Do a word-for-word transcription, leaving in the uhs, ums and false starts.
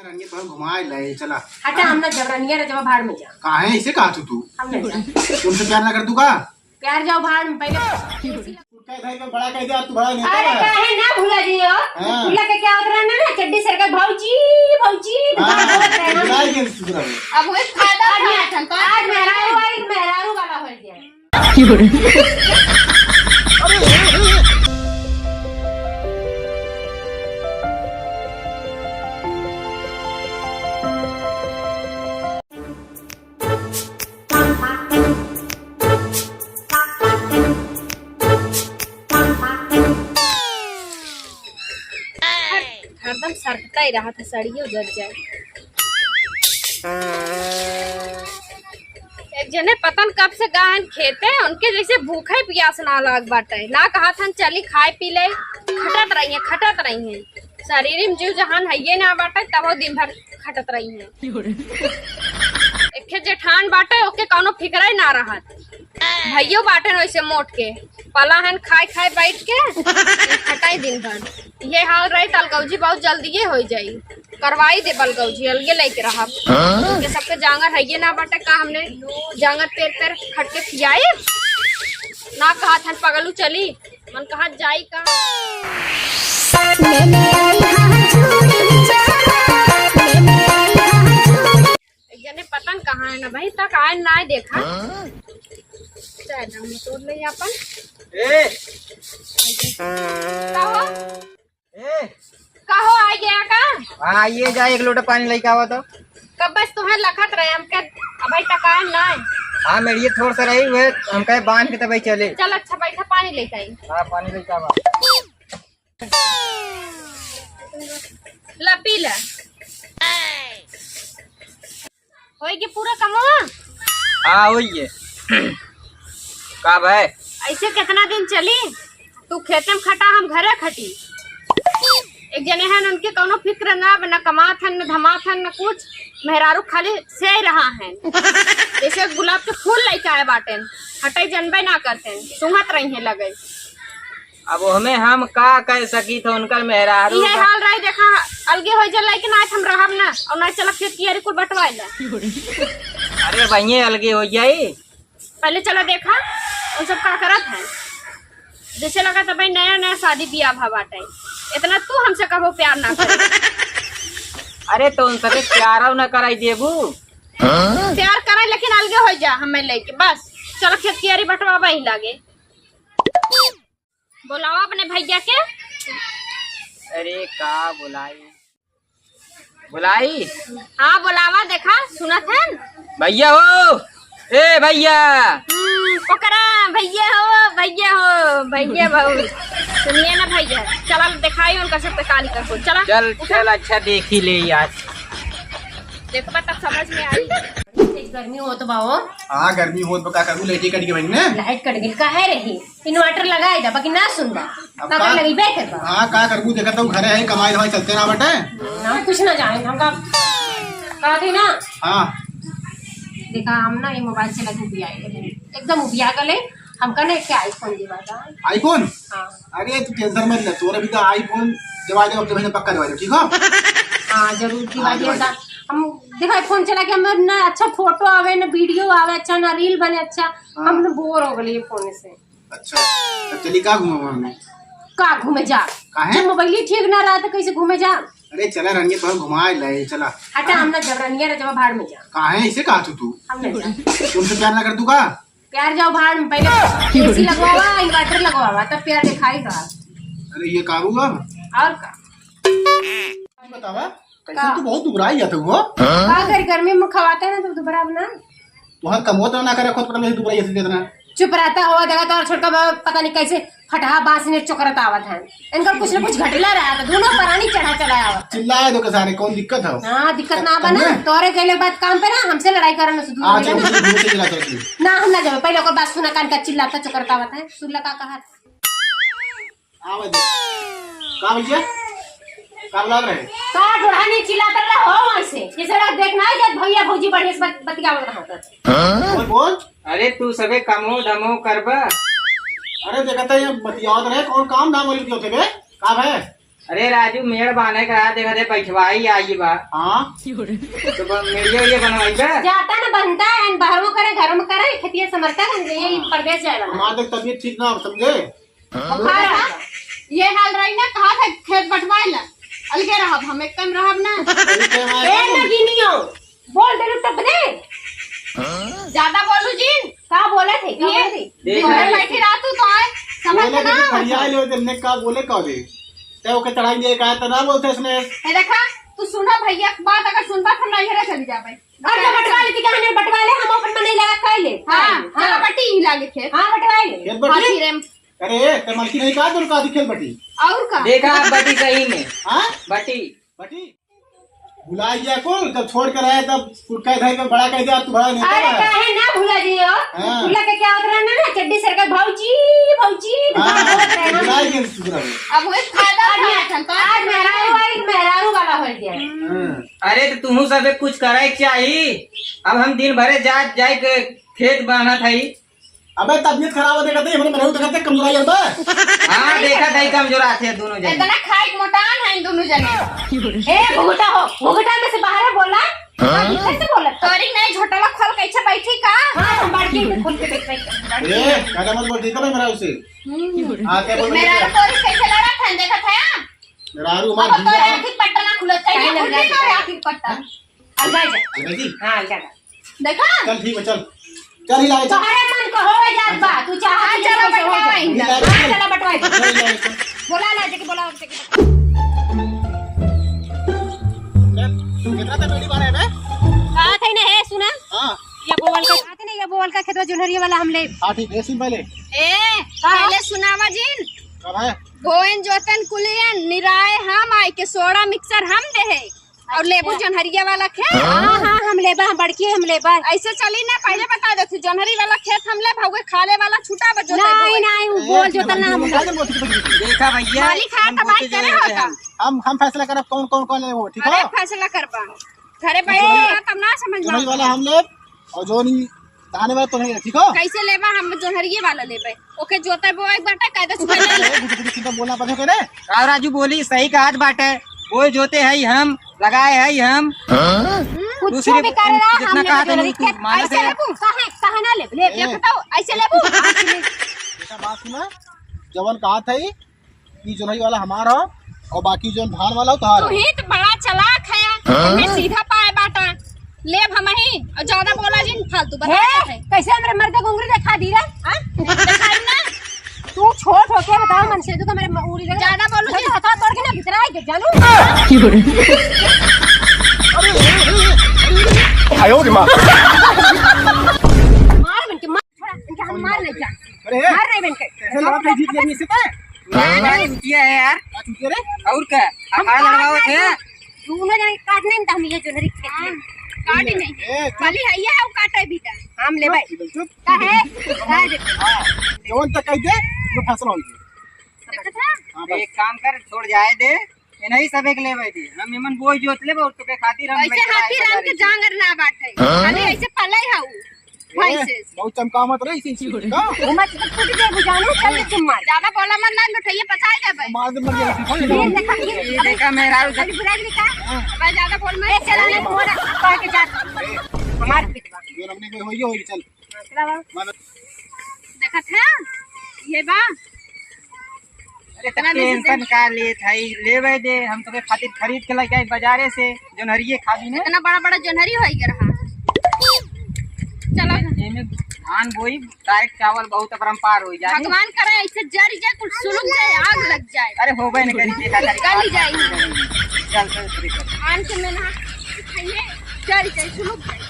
रनिया तो घुमाए ले चला। हटा, हम ना जब रनिया रे जब भाड़ में जा। काहे ऐसे कहा तू, तू? हम नहीं जा। तुमसे प्यार ना कर तू का? प्यार जाओ भाड़ में पहले। तू कह भाई को बड़ा कह दिया, तू बड़ा नेता अरे है। काहे ना भूला जी हो? हाँ। भूला के क्या होत रहा ना, चड्डी सर का भौजी, भौजी, हाँ, भौजी होत रहा ना। भुला गया तू पूरा। अब वो फायदा आज उठा मैं, था, आज मेहरारू आई, मेहरारू वाला हो गया। हरदम सरकता ही रहा था, सड़ियो जर जाए। एक जने पतन कब से गहन खेते, उनके जैसे भूखे पियास ना लाग बाटे, ना कहा थन चली खाए पी ले, खटत रही है, खटत रही है। शरीर में जीव जहान हइये ना बाटे, तबो दिन भर खटत रही है। एक ठे जेठान बाटे, ओके कौनो फिक्र ही ना रहत। भइयो बाटे न वैसे मोट के, पला हन खाए खाए बैठ के, खटाई दिन भर। ये हाल रही त अलगौजी बहुत जल्दी ये हो जाई, करवाई दे बलगौजी, अलगे लेके रहब। हाँ? उनके सबके जांगर हइये ना बाटे का, हमने जांगर पेर पेर खट के खियाए ना, कहा थन पगलू चली, मन कहा जाई का। एक जने पतन कहाँ है ना भाई, तक आए ना आए देखा। हाँ? चाहे दम तोड़ ले अपन। ए! कहो? ए! कहो, आ गया का? हाँ, ये जा, एक लोटा पानी लेके आवा तो। कब बस तुम्हें लखत रहे, हमके अबे तक आए ना आए। हाँ, मेरी ये थोड़ा सा रही हुए, हम कहे बांध के तब चले। चल अच्छा, बैठा, पानी लेके आई। हाँ, पानी लेके आवा। ला, पी ला। होई के पूरा कमवा? हाँ, होई के। का भाई? ऐसे कितना दिन चली? तू खेते में खटा, हम घरे खटी। एक जने हैं, उनके कौनो फिक्र ना, न कमात हन, न धमात हन, न कुछ। मेहरारू खाली से रहा है, जैसे गुलाब के फूल लेके आए बाटेन, हटे जनबे ना करते, सूंघत रही है लगे। अब ओहमे हम का कह सकी थे, उनकर मेहरारू इहे का हाल रही, देखा, अलगे हो जा, लेकिन आज हम रहब ना, और ना चला खेत कियारी कुल बंटवाए ला। अरे भैया, अलगे हो जाई। पहले चला देखा, उन सब का करत है, जैसे लगा था भाई नया नया शादी बियाह भा बाटे, इतना तू हमसे कबो प्यार ना करे। अरे तो उन सबे प्यार ना कराई देबू। प्यार कराई, लेकिन अलगे हो जा, हमें लेके बस। चला खेत कियारी बंटवावा ही लागे। बोलावा अपने भैया के। अरे का बोलाई, बोलाई। हाँ बोलावा, देखा सुनत है। भैया हो, ए भैया। हम्म, ओकरा भैया हो, भैया हो, भैया बहुत। सुनिए ना भैया, चला दिखाई उनका सबके काली का हो, चला। चल उठा। चल, अच्छा देखी ले यार। देखबा तब समझ में आई। गर्मी होत बा हो। हाँ, गर्मी होत बा, का करबू, लाइट कट गई बहिन ने। लाइट कट गई, काहे रही? इन्वर्टर लगाए दा, बाकी ना सुनबा। अब का का कर लगइबे करबा। हाँ, का करबू, देखत हूँ घरे है, कमाई धमाई चलते ना बटे। हम कुछ ना जाने, हमका कहते ना। हाँ। देखा, हम ना ये मोबाइल चला के उबिया गए, एकदम उबिया गले। हमका ना एक iPhone दिवा दा। iPhone? हाँ। अरे तू टेंशन मत ले, तोरे भी तो iPhone दिवा दे, अपने बहन पक्का दिवा दे, ठीक हो? हाँ, जरूर दिवा हाँ, दिया दिवा दा। दे। हम देखा, फोन चला के हमें ना अच्छा फोटो आवे, ना वीडियो आवे, अच्छा ना रील बने, अच्छा। हाँ। हम ना बोर हो गए ये फोन से। अच्छा, तो चली का घूमे वहाँ में? का घूमे जा? काहे? जब मोबाइल ही ठीक ना रहा तो कैसे घूमे जा? अरे चला रनिया, तो घुमाए ले चला। हटा, हम ना जब रनिया रे जब भाड़ में जा। काहे ऐसे कहा तू, तू? हम नहीं जा। तुमसे प्यार ना कर तू का? प्यार जाओ भाड़ में, पहले एसी लगवावा, इन्वर्टर लगवावा, तब प्यार दिखाई का। अरे ये का हुआ? और का? बतावा, कैसे का? तू बहुत दुबराई जात हो? का करी, गर्मी में खवाते हैं ना तो दुबरा बना। तुहर कमो तो ना करे, खुद पता नहीं दुबराई जात इतना। चुप रहता हो, देखा तो और छोटका बाबा पता नहीं कैसे फटहा बांस ने चोकरत आवत है। इनका कुछ ना कुछ घटला रहा था, दोनों परानी चढ़ा चला आवत। चिल्लाए दो के सारे, कौन दिक्कत है? हाँ, दिक्कत ना बना, तोरे गइले बाद काम पे ना, हमसे लड़ाई करने से दूर हाँ, रहे। चलो, चलो, घूम के चला चलो। ना, हम ना जावे, पहले ओकर बात सुना, कान का चिल्लाता चोकरत आवत है, सुन ला का कहा। हाँ, भैया। का भैया? का बोला रहे? का डोढ़ानी चिल्लात रहा हो वहाँ से? जैसे रात देखना है जब भैया भौजी बढ़िया से बत-, बतियावत रहा था। बोल, बोल। अरे तू सबे कमो धमो करबा। अरे देखत है ये बतियावत रहे, कौन काम धाम वाली क्यों थे बे? का भय? अरे राजू, मेड़ बान्हे का रहा, देखा दे, बैठवाई आई बा। हाँ? तो ब-, मेड़िया उड़िया बनवाई बा? जाता ना बनता है, बाहरों करे, घरों में करे, खेतिया समरता बन गई, ये परदेस जाए वाला। हमार देख तबीयत ठीक ना हो, समझे? बुखार है। ये हाल रही ना, कहा था खेत बंटवाए ला, अलगे रहब हम, एक कम रहब ना। ठीक है, ए, हमारे नगिनियो, बोल दे, टप दे। ज्यादा बोलू जिन। का बोलत है? का ये बोलत है? देख घर रहे। बैठी रहा तू तो आए, समझ बोले ना कि आवत फरिया है। ले, तेरे ने का बोले का दे? ते ओके चढ़ाई दिए का तो ना बोलते इसने। ए देखा, तू सुना भैया की बात, अगर सुनबा तो हम नैहरे चली जाबे। और जो बंटवा लेती कहानी बंटवा ले, हम अपन मनई लगा कर ले। हाँ, हाँ। चलो बटी ही लागे खेत। हाँ, बंटवा ले। खेत बटी? हाँ, फिर हम अरे, ते मलकी नहीं कहा, तोर का दिखेल बटी? और का? देखा, बटी सही में। हाँ? बटी। बटी? भुला गया कुल, जब छोड़ के रहे, तब कुल कह धर के बड़ा कह दिया, तू बड़ा नेता अरे, बना। काहे ना भुला जियो? हाँ। भुला के क्या होत रहा ना, चड्डी सर का भौजी, भौजी, हाँ, भुला गया सुधरा हुआ। अब वही फायदा आज उठाया था, तो आज मेहरारू वाली, मेहरारू वाला हो गया। हाँ। अरे, तो तुहू सबे कुछ करे के चाही। अब हम दिन भरे जा, जाए के खेत बनत हई। अबे तबीयत खराब है, देखत है, हमने मेहरारू देखत है, कमजोराई है बे। हाँ, देखत है, कमजोरात है दोनों जने। इतना खाई मोटान है दोनों जने। ए, घुघुटा हो, घुघुटा में से बाहर बोला। हाँ? कैसे बोला? तोरी नहीं झोटाला खोल कैसे बैठी का? हाँ, हम बाल्टी में खोल के बैठ बैठ। ए, ज्यादा मत बोल, ठीक है भाई, मेहरारू से। हम्म। हाँ, क्या बोल रही मेहरारू है? तोरी कैसे लड़ा था, देखत है? मेहरारू हमार अब तोरे भैया। आँखी पट्टा ना खुलत, चाहिए काहे खुलती लगा? तोरे आँखी पट्टा। अलगा जा। अलगा जी? हाँ, अलगा जा। देखा? चल ठीक है, चल। चल ही लागे, चल। तोहरे मन को होवे जात बा, तू चाह हाँ, चला बंटवाई। हाँ, चला बंटवाई। चल ही लागे, चल। बोला ना, जेके बोला, जेके। चल, कितना तक बेटी बारे है बे? कहा थे ना, हे, सुना? हाँ। ये बोवल का, कहा थे ना, ये बोवल का खेतवा जोन्हरिया वाला हम ले। हाँ, ठीक है, सुन पहले। ए, का? पहले सुनावा जिन। कब है? बोएन जोतन कुलियन, निराए हम आई के सोडा मिक्सर हम देहे। और लेबू अच्छा। जोन्हरिया वाला खेत? हाँ, हाँ, हम लेबा, हम बड़की हम लेबा। ऐसे चली ना, पहले बता दे तू, जोन्हरी वाला खेत हम लेब, हउए खाले वाला छूटा बा, जोते नहीं, बोए। नहीं, वो ए, बोल जोतल ना हम। देखा भैया, मालिक हाथ हम दबाई बोलते करे जाएंगे होता। हम। हम, हम फैसला करब कौन, कौन, कौन लेबो, ठीक अरे है? फैसला करबा। घरे बैठ के तब ना समझ में जोन्हरी वाला हम लेब, और जोन ई धाने वाला तो नहीं, ठीक हो? कैसे लेबा? हम जोन्हरिये वाला लेबे। ओके, जोते बोए बाटे, कायदा से पहले। अरे, गुटु गुटु सीधा बोलना पड़े के रे। का राजू बोली, सही कहत बाटे। बोए जोते है हम, लगाए है हम। हम्म, कुछ दूसरे भी कर रहा, जितना हमने कहा था जोन्हरी नहीं, तू खेत माना ऐसे से। लेबू, कहे, कहे ना लेबू, ले, ए। ये बताओ, ऐसे लेबू। बेटा, बात सुना, जवन कहा था ई, ई जोन्हरी वाला हमार ह, और बाकी जोन धान वाला हो, तोहार तू ह। ही तो बड़ा चालाक है, हाँ? हमें सीधा पाए बाटा। लेब हम ही, और ज्यादा बोला जिन, फालतू बता हे, रहा है। कैसे हमरे मर्द को उंगली दिखा दी रे? हाँ? दिखाई ना। तू छोट होके बताओ, मन से तू तो मेरे म-, उंगली लगा। ज्यादा बोलू तो जिन। हाथ तोड़ के ना भीतर आएगी, जानू। आयो रे माँ। मार बन के मार। थोड़ा इनके हम मार नहीं जा। अरे, मार नहीं बन के। कैसे लड़ा था जीत गया इससे तो? नहीं, नहीं, चुतिया है यार। हाँ, चुतिया रे। और क्या? हम आप कहाँ लड़वाओ काट थे? नहीं, दोनों जने काट नहीं, तो हम ये जोन्हरी खेत में। हाँ, काट नहीं। ए, चुप। खाली है ये, वो काटे भी था। हम ले भाई। चुप, चुप। का है? हाँ, देख। हाँ, जवन तक कह दे, वो फैसला हो गया। देखा था? हाँ, बस। एक काम कर, छोड़ जाए दे। ये नहीं सब एक लेवे दे, हम एमन बोझ जोत लेबो, तोके खातिर हम ऐसे बैठे हाथी आए राम के बाजारे। जांगर ना बाटे। हाँ? खाली ऐसे पलाई हाउ। ए, भाई से। बहुत चमका मत रही, इसी, इसी का। वो मत टूट दे, बुझानो, चल के मार। ज्यादा बोला मत ना, मिठाइये पचाए जाबे। मार दे, मर जाए। ये देखा, ये देखा, मेहरारू से। अरे, बुला के निकाल। हाँ। अब ज्यादा बोल मत। ए, चला ले, मोर कह के जा। हमार पिटवा। जो हमने कोई होइए, होइए, चल। मतलब, मार। देखत है? ये बा। अरे, इतना तो दिन से टेंशन का लेत है, लेवे दे, हम तोके खातिर खरीद के लेके आई बाजारे से, जोन्हरिये खादी में। इतना बड़ा बड़ा जोन्हरी होई के रहा। चलो। एमे धान बोई, direct चावल बहुत अपरंपार होई जाए। भगवान करे ऐसे जर जाए, कुल सुलग जाए, आग लग जाए। अरे होबे न करी, देखा करी। गली जाए। चल, चल, चल, चल। आन के में ना खाइए, जर जाए, सुलग जाए।